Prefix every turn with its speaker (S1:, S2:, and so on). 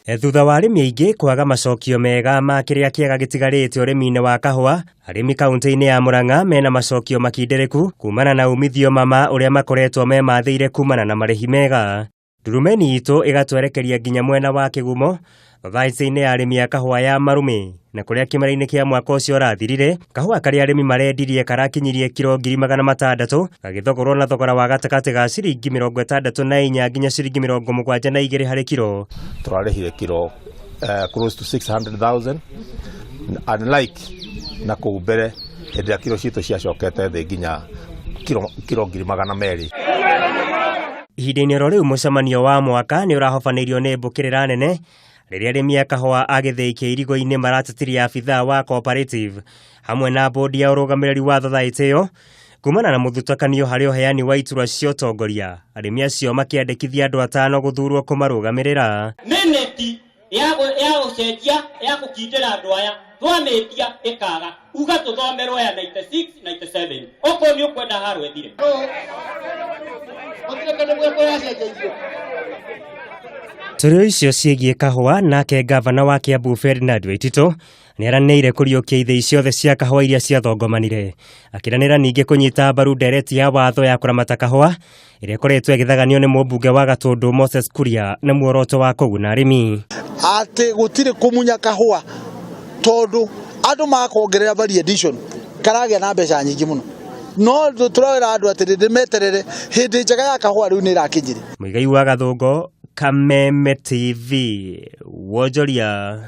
S1: Thutha wa arĩmi aingĩ kwaga macokio mega ma kĩrĩa kĩega gĩtigarĩte ũrĩmi-inĩ wa kahũa, arĩmi kaunti-inĩ ya Murang'a mena macokio makindĩrĩku kumana na umithio mama ũrĩa makoretwo memathĩire kumana na marĩhi mega. Ndurumeni itũ ĩgatwerekeria nginya mwena wa Kĩgumo, thothaitĩ-inĩ ya arĩmi a kahũa ya Marũmĩ, na kũrĩa kĩmera-inĩ kĩa mwaka ũcio ũrathirire, kahũa karĩa arĩmi marendirie karakinyirie kiro 600,000, gagĩthogorwo na thogora wa gatagatĩ ga ciringi 64 nginya ciringi 72 harĩ kiro.
S2: Tũrarĩhire kiro close to 600,000, unlike na kũu mbere hĩndĩ ĩrĩa kiro citũ ciacokete thĩ nginya kiro 200,000.
S1: Ihinda-inĩ oro rĩu mũcemanio wa mwaka nĩ ũrahobanĩirio nĩ mbũkĩrĩra nene rĩrĩa arĩmi a kahũa a gĩthĩi kĩa Irigo-inĩ maratetirie abithaa wa cooperative hamwe na bodi ya ũrũgamĩrĩri wa thothaitĩ ĩyo kumana na mũthutũkanio harĩ ũheani wa iturwa cia ũtongoria, arĩmi acio makĩandĩkithia andũ atano gũthurwo kũmarũgamĩrĩra.
S3: Minute ya gũcenjia ya gũkindĩra andũ aya twamĩtia ĩkaga uga tũthomerwo ya 96 97 okorwo nĩ ũkwenda haro ĩthire.
S1: Tũrĩ o icio ciĩgiĩ kahũa, nake ngavana wa Kiambu Ferdinand Waititũ nĩaranĩire kũriũkia ithĩi ciothe cia kahũa iria ciathongomanire, akĩranĩra ningĩ kũnyita mbaru ndereti ya watho ya kũramata kahũa ĩrĩa ĩkoretwo ĩgĩthaganio nĩ mũmbunge wa Gatũndũ Moses Kuria na muoroto wa kũguna arĩmi.
S4: Atĩ gũtirĩ kũmunya kahũa tondũ andũ makongerera value addition karagĩa na mbeca nyingĩ mũno, no tũrawĩra andũ atĩ nĩmeterere hĩndĩ njega ya kahũa rĩu nĩ ĩrakinyire.
S1: Mũigai wa Gathũngo, Kameme TV, wonjoria.